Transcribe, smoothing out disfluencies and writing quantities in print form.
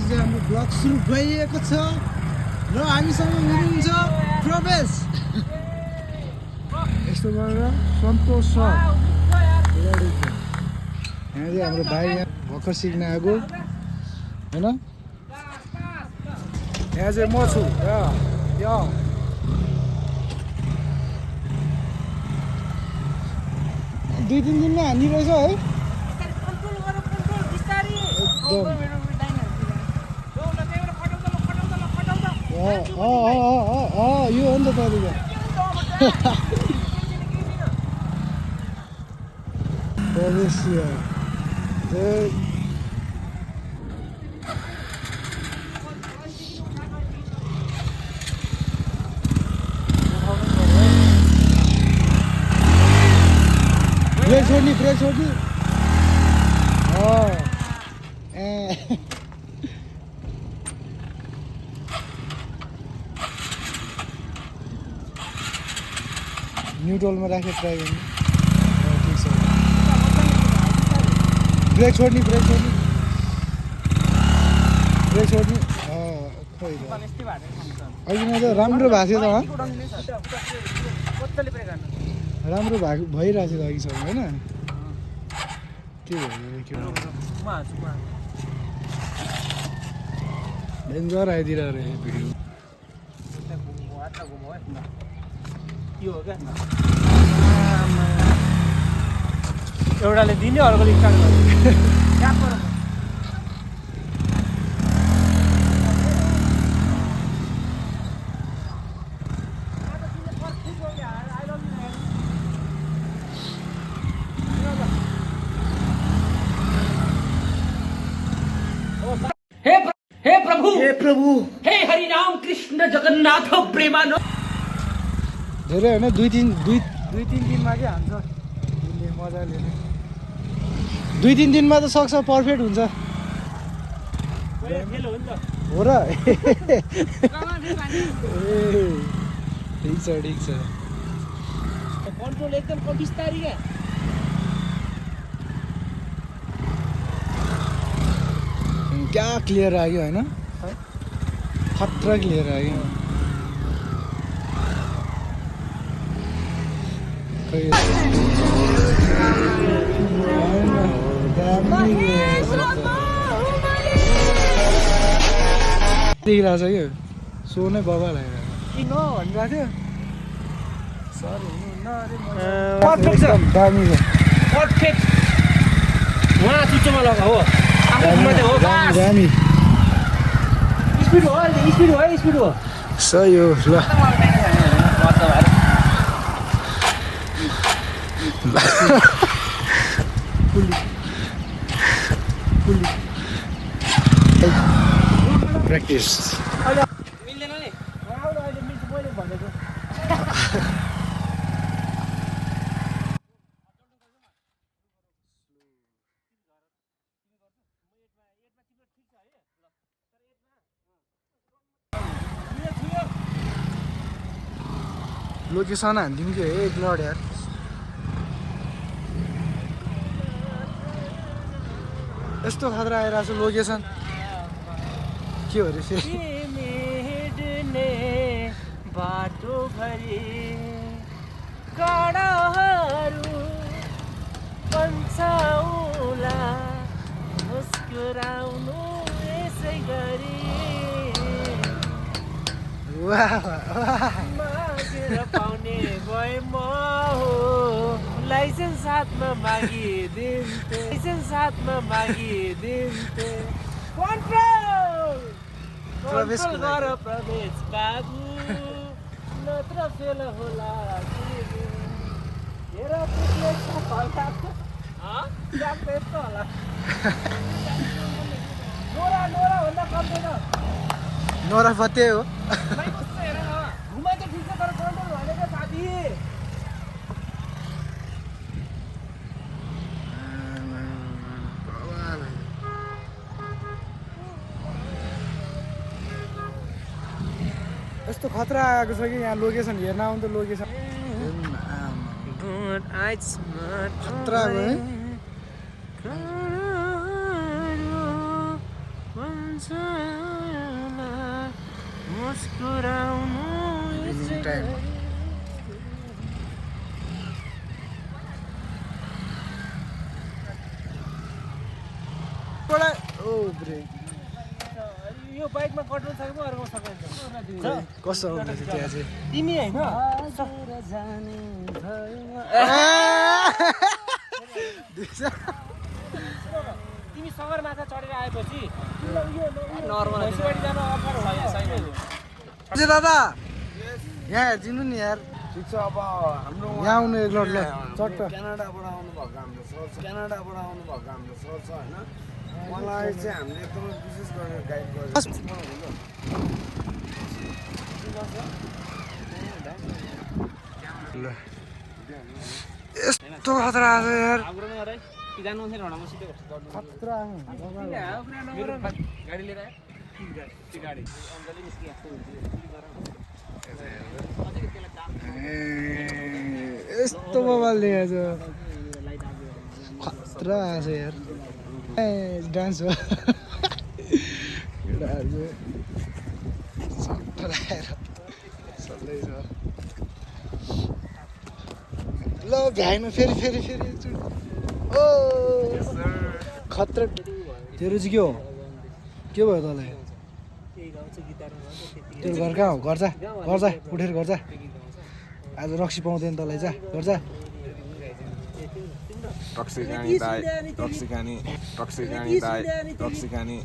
चाहिँ हाम्रो ब्लग सुरु भइएको छ र हामीसँग हुनुहुन्छ प्रवेश। यस्तो गरेर सन्तोष छ। यहाँ चाहिँ हाम्रो भाइ यहाँ भर्खर सिक्न आएको होइन। यहाँ चाहिँ म छु दुई तिन दिनमा हान्ने रहेछ है यो हो नि त तपाईँको ब्रेक छोड्ने न्युट्रलमा राखेर ट्राई गर्नु। ठिक छ। ब्रेक छोड्ने खोइ अघिमा त राम्रो भएको थियो त राम्रो भइरहेको थियो अघिसम्म होइन। के भयो डेन्जर आइदिरहेको रहेछ भिडियो। एउटाले दिने अर्कोले स्टार्ट गर्यो। हे प्रभु हे हरि राम कृष्ण जगन्नाथ प्रेमानन्द। धेरै होइन दुई तिन दिनमा चाहिँ हान्छ उसले मजाले। दुई तिन दिनमा त सक्छ पर्फेक्ट हुन्छ हो र। ठिक छ कन्ट्रोल एकदम बिस्तारी क्या। क्या क्लियर आयो होइन खतरा क्लियर आयो। देखिरहेको छ क्या सो नै बबा भनिरहेको थियो सर हुनुहुन्न अरे दामी छ पर्फेक्ट वहाँ चुच्चोमा लगा हो आफूमा हो दामी स्पिड हो सही हो ल। प्र्याक्टिस मिल्दैन नि अहिले मिल्छ मैले भनेको। लोकेसन हानिदिउँ कि एक लड यार। यस्तो खतरा आइरहेको छ लोकेसन के हो रहेछ। बाटो भरि काँडाहरू पन्छाउला मुस्कुराउनु यसै गरी मागेर पाउने भए म हो लाइसेन्स हातमा मागिदिन्थे कन्ट्रोल गर प्रवेश बाबु नत्र फेल होला। हेर पुग्ने छ होला यस्तो होला नोरा भन्दा कम्दैन नोरा फते हो घुमाइ त ठिक छ तर कन्ट्रोल भनेको साथी। यस्तो खतरा आएको छ कि यहाँ लोकेसन हेर्न आउनु त लोकेसन खतरा भयो है। इभिनिङ टाइम ओ ब्रेक यो बाइकमा कन्ट्रोल छ कि म अर्को सक्दैन कस्तो आउँदैछ त्यहाँ चाहिँ तिमी होइन तिमी सगरमाथा चढेर आएपछि नर्मल भैँसीबारी जान अप्ठ्यारो भयो दादा यहाँ हेरिदिनु नि यार ठिक छ अब हाम्रो यहाँ आउनु एक लट ल चट्ट क्यानाडाबाट आउनुभएको हाम्रो सर छ क्यानाडाबाट आउनुभएको हाम्रो सर छ होइन मलाई चाहिँ हामीले एकदमै विशेष गरेर गाइड गरेको ल यस्तो खतरा आएको यार खतरा गाडी लिएर गाडी यस्तो मोबाइल दिएछ खतरा आएछ यार ए डान्स हो केटाहरू सट्ट लगाएर चल्दैछ ल भ्याइमा फेरि एकचोटि ओ खतरा तेरो चाहिँ के हो के भयो तँलाई तेरो घर कहाँ हो घर जा उठेर घर जा आज रक्सी पाउँदैन तँलाई जा घर जा टक्सिकानी